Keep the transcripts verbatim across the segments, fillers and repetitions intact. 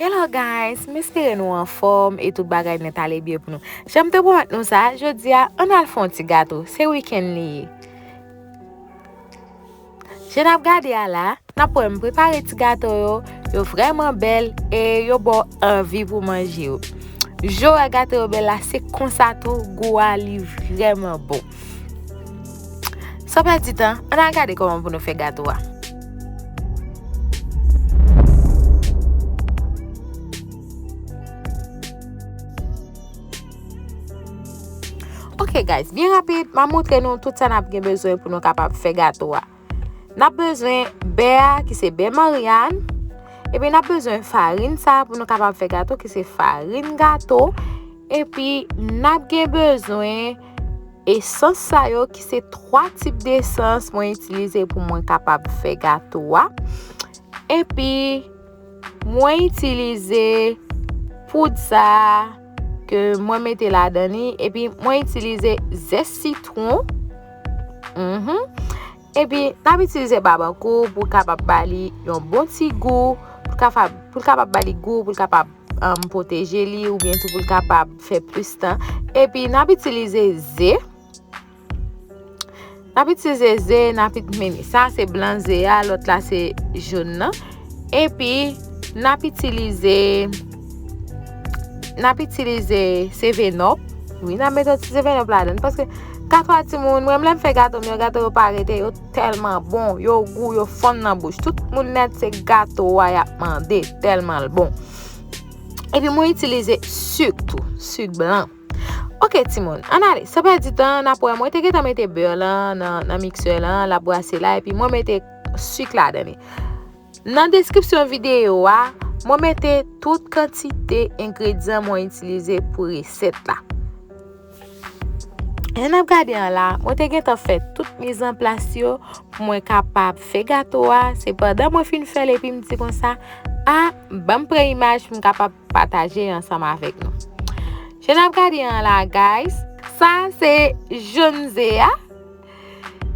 Hello guys, m espere nou anfòm e tout bagay nèt ale byen pou nou. Jan m te pwomèt nou sa, jodi a, ann al fè yon ti gato. Se wikenn li ye. Jan n ap gade a la, n ap wè m prepare ti gato yo. Yo vrèman bèl e yo ba w anvi pou manje yo. Jan w wè gato yo bèl la, se konsa tou gou a li vrèman bon. San pèdi tan, ann al gade kòman pou nou fè gato a. Ok guys, byen rapid, m a montre nou tout sa n ap gen bezwen pou nou kapab fè gato a. N ap bezwen bè a, ki se bè Maryàn. Epi n ap bezwen farin sa pou nou kapab fè gato, ki se farin gato. Epi n ap gen bezwen esans sa yo, ki se twa tip desans mwen itilize pou mwen kapab fè gato a. Epi mwen itilize poud sa ke mwen mete ladan li. Epi mwen itilize zès sitwon. Mhm. Epi n ap itilize babankou pou l kapab ba li yon bon ti gou, pou l kapab, pou l kapab ba li gou, pou l kapab, um, pwoteje li, oubyen tou pou l kapab fè plis tan. Epi n ap itilize ze. N ap itilize ze, n ap it-, men sa se blan ze a, lòt la se jòn nan. Epi n ap itilize, n ap itilize seven up. Wi, n ap mete yon ti seven up ladan l, paske gato a timoun, mwen menm lè m fè gato m yo, gato yo pa rete, yo tèlman bon, yo gou, yo fonn nan bouch. Tout moun nèt se gato a y ap mande, tèlman l bon. Epi mwen itilize sik tou, sik blan. Ok timoun, ann ale, san pèdi tan, n ap wè, mwen te gentan mete bè lan nan, nan miksè lan, l ap brase la, epi mwen mete sik ladan li. Nan deskripsyon videyo a, mwen mete tout kantite engredyan mwen itilize pou resèt la. Jan n ap gade an la, mwen te gentan fè tout mizanplas yo pou mwen kapab fè gato a. Se pandan mwen fin fè l epi m di konsa, a, ban m pran imaj pou m kapab pataje ansanm avèk nou. Jan n ap gade an la, guys, sa se jòn ze a.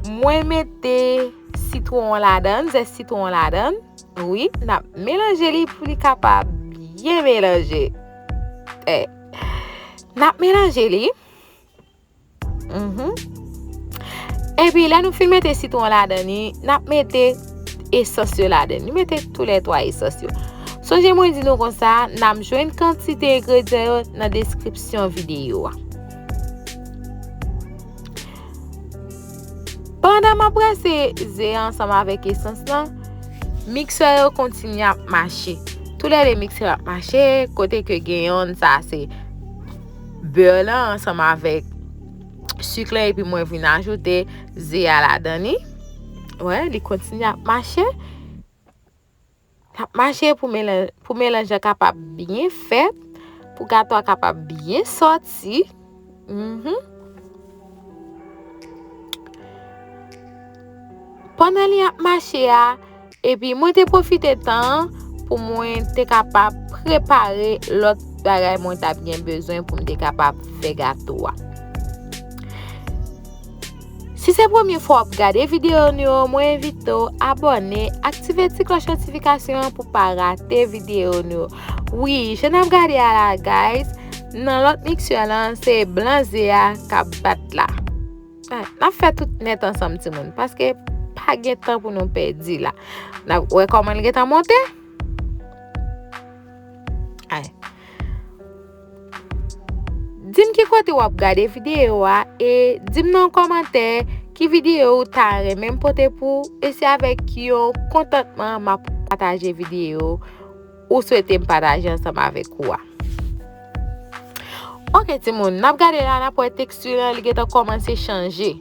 Mwen mete sitwon ladan, zès sitwon ladan. Wi, n ap melanje li pou li kapab byen melanje. Eh. N ap melanje li. Mhm. Epi, lè nou fin mete sitwon ladan li, n ap mete esans yo ladan li. Mete toulètwa esans yo. Sonje mwen di nou konsa, n ap jwenn kantite engredyan yo nan deskripsyon videyo a. Pandan m ap brase ze a ansanm avèk esans lan, miksè yo kontinye ap mache. Toulède miksè yo ap mache, kote ke gen yonn sa se bè lan ansanm avèk sik lan, epi mwen vin ajoute ze a ladan li. Wè, li kontinye ap mache. L ap mache pou melan-, pou melanj lan kapab byen fèt, pou gato a kapab byen sòti. Mhm. Pandan li ap mache a, epi mwen te pwofite tan an pou mwen te kapab prepare lòt bagay mwen t ap gen bezwen pou m te kapab fè gato a. Si se premye fwa w ap gade videyo nou yo, mwen envite w abòne, aktive ti klòch notifikasyon an pou w pa rate videyo nou yo. Wi, jan n ap gade a la, guys, nan lòt miksè lan, se blan ze a k ap bat la. Ay, n ap fè tout nèt ansanm, timoun, paske pa gen tan pou nou pèdi la. N ap wè kòman l gentan monte. Ay. Di m ki kote w ap gade videyo a e di m nan yon kòmantè ki videyo ou ta renmen m pote pou ou, e se avèk yon kontantman m ap pataje videyo ou swete m pataje ansanm avèk ou a. Ok, timoun, n ap gade la, n ap wè teksti lan, li gentan kòmanse chanje.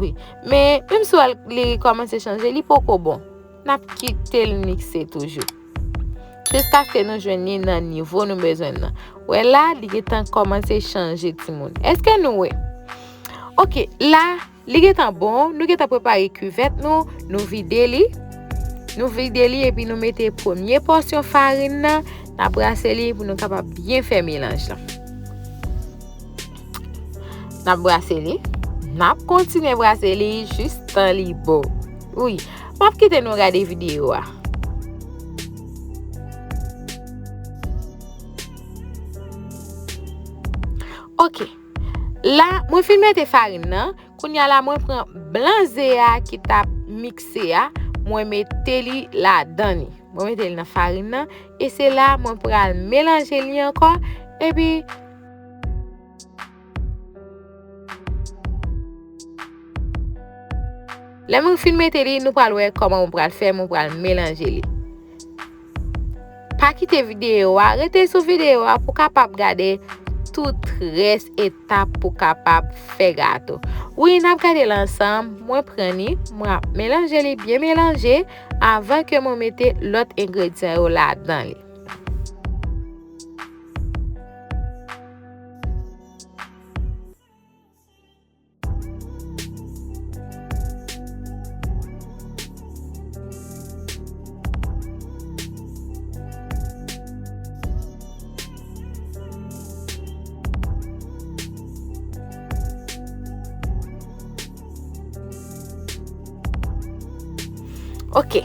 Wi. Men, menm si w wè l, li kòmanse chanje, li poko bon. N ap kite l mikse toujou. Jiskaske nou jwenn li nan nivo nou bezwen l nan. Wè la, li gentan kòmanse chanje, timoun. Èske nou wè? Ok, la, li gentan bon. Nou gentan prepare kivèt nou. Nou vide li. Nou vide li epi nou mete premye pòsyon farin nan. N ap brase li pou nou kapab byen fè melanj lan. N ap brase li. N ap kontinye brase li jistan li bon. Wi, m ap kite nou gade videyo a. Ok. La, mwen fin mete farin nan. Kounye a la, mwen pran blan ze a ki t ap mikse a, mwen mete li ladan li. Mwen mete li nan farin nan. E se la, mwen pral melanje li ankò. Epi, lè mwen fin mete li, nou pral wè kòman mwen pral fè, mwen pral melanje li. Pa kite videyo a, rete sou videyo a pou w kapab gade tout rès etap pou w kapab fè gato. Wi, n ap gade l ansanm. Mwen pran li, mwen ap melanje li byen melanje avan ke mwen mete lòt engredyan yo ladan li. Ok.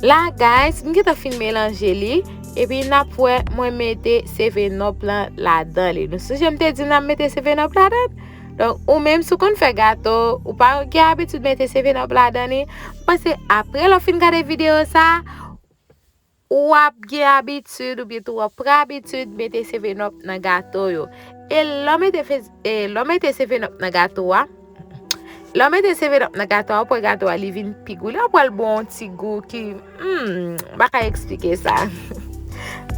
La, guys, m gentan fin melanje li. Epi n ap wè mwen mete seven up lan ladan li. Nou sonje m te di n ap mete seven up ladan? Donk, ou menm, si w konn fè gato, ou pa gen abitid mete seven up ladan li, m panse apre lè w fin gade videyo sa, w ap gen abitid oubyen tou w ap pran abitid mete seven up nan gato yo. E lè w mete, e lè w mete seven up nan gato a, lè w mete seven up nan gato a, w ap wè gato a li vin pi gou. Li ap wè l bon yon ti gou ki, hmm, m pa ka eksplike sa.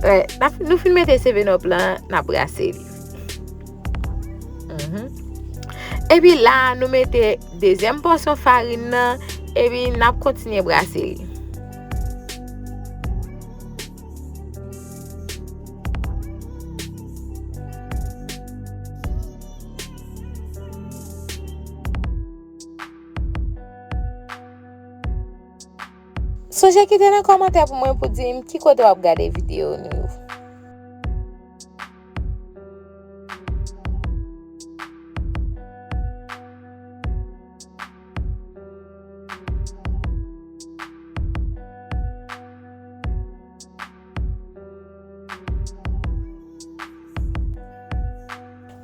Wè, n ap, nou fin mete seven up lan, n ap brase li. Mhm. Epi la, nou mete dezyèm pòsyon farin nan, epi n ap kontinye brase li. Sonje kite nan kòmantè pou mwen pou di m ki kote w ap gade videyo nou yo.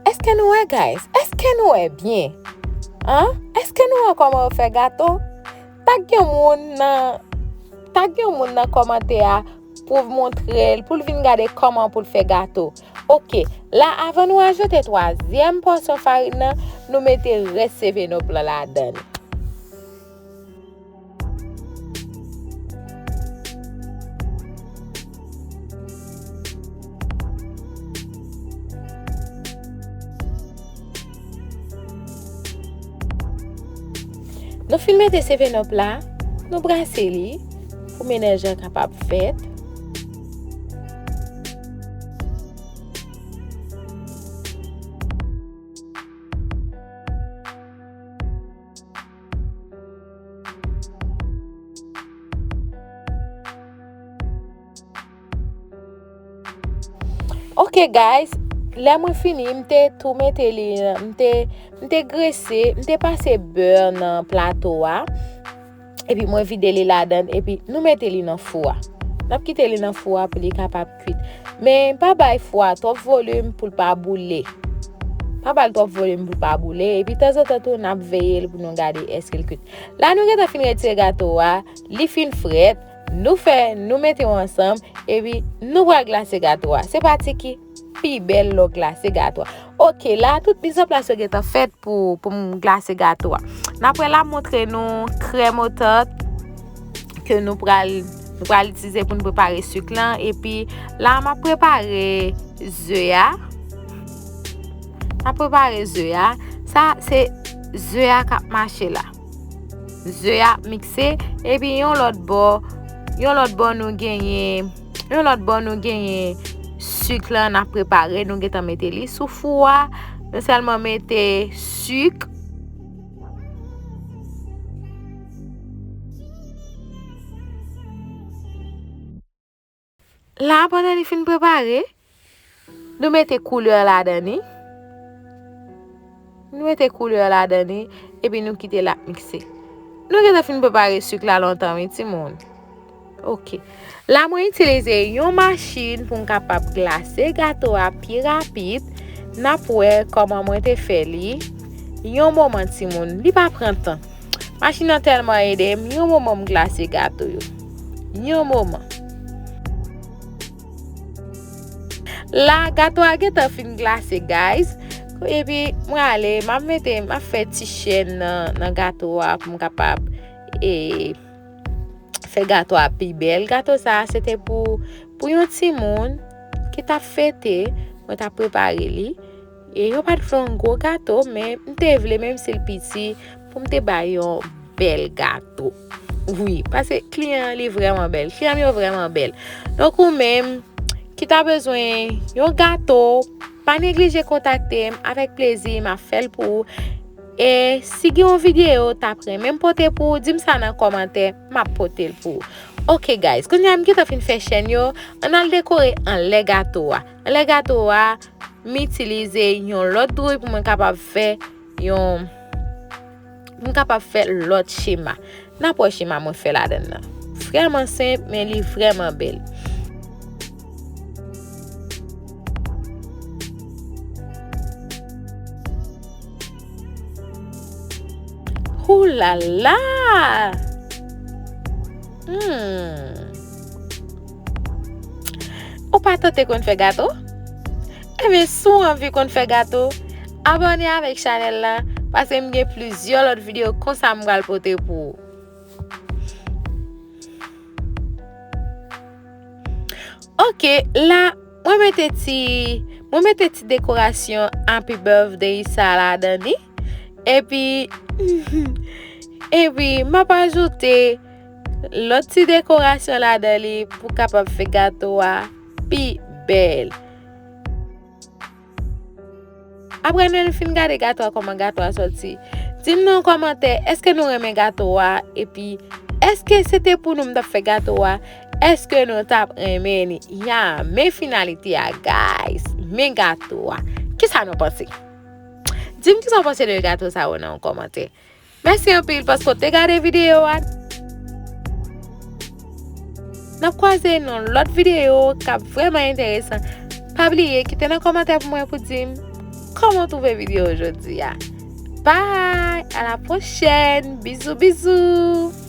Èske nou wè, guys? Èske nou wè byen? An? Èske nou wè kòman yo fè gato? Tag yon moun nan, tag yon moun nan kòmantè a pou w montre l, pou l vin gade kòman pou l fè gato. Ok, la, avan nou ajoute twazyèm pòsyon farin nan, nou mete rès seven up lan ladan li. Nou fin mete seven up la, nou brase li pou melanje an kapab fèt. Ok, guys, lè mwen fini, m te tou mete li, m te, m te grese, m te pase bè nan plato a. Epi mwen vide li ladan, epi nou mete li nan fou a. N ap kite li nan fou a pou li kapab kwit. Men pa bay fou a twòp volim pou l pa boule. Pa ba l twòp volim pou l pa boule. Epi tanzantan tou, n ap veye l pou nou gade èske l kwit. La, nou gentan fin retire gato a, li fin frèt. Nou fè, nou mete yo ansanm, epi nou pral glase gato a. Se pati ki pi bèl lè w glase gato a. Ok, la, tout mizanplas yo gentan fèt pou, pou m glase gato a. N ap wè la, montre nou krèm otant ke nou pral, nou pral itilize pou n prepare sik lan. Epi la, m ap prepare ze a. M ap prepare ze a. Sa, se ze a k ap mache la. Ze a ap mikse. Epi yon lòt bò, yon lòt bò nou genyen, yon lòt bò nou genyen sik lan n ap prepare. Nou gentan mete li sou fou a. Nou sèlman mete sik. La, pandan li fin prepare, nou mete koulè ladan li. Nou mete koulè ladan li, epi nou kite l ap mikse. Nou gentan fin prepare sik la lontan, wi, timoun. Ok. La, mwen itilize yon machin pou m kapab glase gato a pi rapid. N ap wè kòman mwen te fè li. Yon moman, timoun, li pa pran tan. Machin nan tèlman ede m, yon moman m glase gato yo. Yon moman. La, gato a gentan fin glase, guys. Epi, mwen ale, m ap mete, m ap fè ti chèn nan, nan gato a pou m kapab, e, fè gato a pi bèl. Gato sa a, se te pou, pou yon timoun ki t ap fete, mwen t ap prepare li. E yo pa t vle yon gwo gato, men m te vle, menm si l piti, pou m te bay yon bèl gato. Wi, paske kliyan an, li vrèman bèl. Kliyan m yo vrèman bèl. Donk, ou menm ki ta bezwen yon gato, pa neglije kontakte m, avèk plezi, m ap fè l pou ou. E si gen yon videyo w t ap renmen m pote pou ou, di m sa nan kòmantè, m ap pote l pou ou. Ok, guys, kounye a m gentan fin fè chèn yo, ann al dekore anlè gato a. Anlè gato a, m itilize yon lòt dwouy pou mwen kapab fè yon, pou m kapab fè lòt chema. N ap wè chema mwen fè ladan l nan. Vrèman senp, men li vrèman bèl. Hou la la! Hmm. Ou pa tante konn fè gato? Ebyen, si w anvi konn fè gato, abòne avèk chanèl la, paske m gen plizyè lòt videyo konsa m pral pote pou ou. Ok, la, mwen mete ti, mwen mete ti dekorasyon Happy Birthday sa ladan li. Epi, epi, m ap ajoute lòt ti dekorasyon ladan li pou kapab fè gato a pi bèl. Apre nou fin gade gato a, kòman gato a sòti, di m nan kòmantè, èske nou renmen gato a? Epi, èske se te pou nou m t ap fè gato a? Èske nou t ap renmen li? Ya, men finalite a, guys. Men gato a. Kisa nou panse? Di m kisa w panse de gato sa yo nan yon kòmantè. Mèsi anpil paske w te gade videyo a. N ap kwaze nan lòt videyo k ap vrèman enteresan. Pa bliye kite nan kòmantè pou mwen pou di m kòman w twouve videyo jodi a. Bye! A la pwochèn! Bizou, bizou!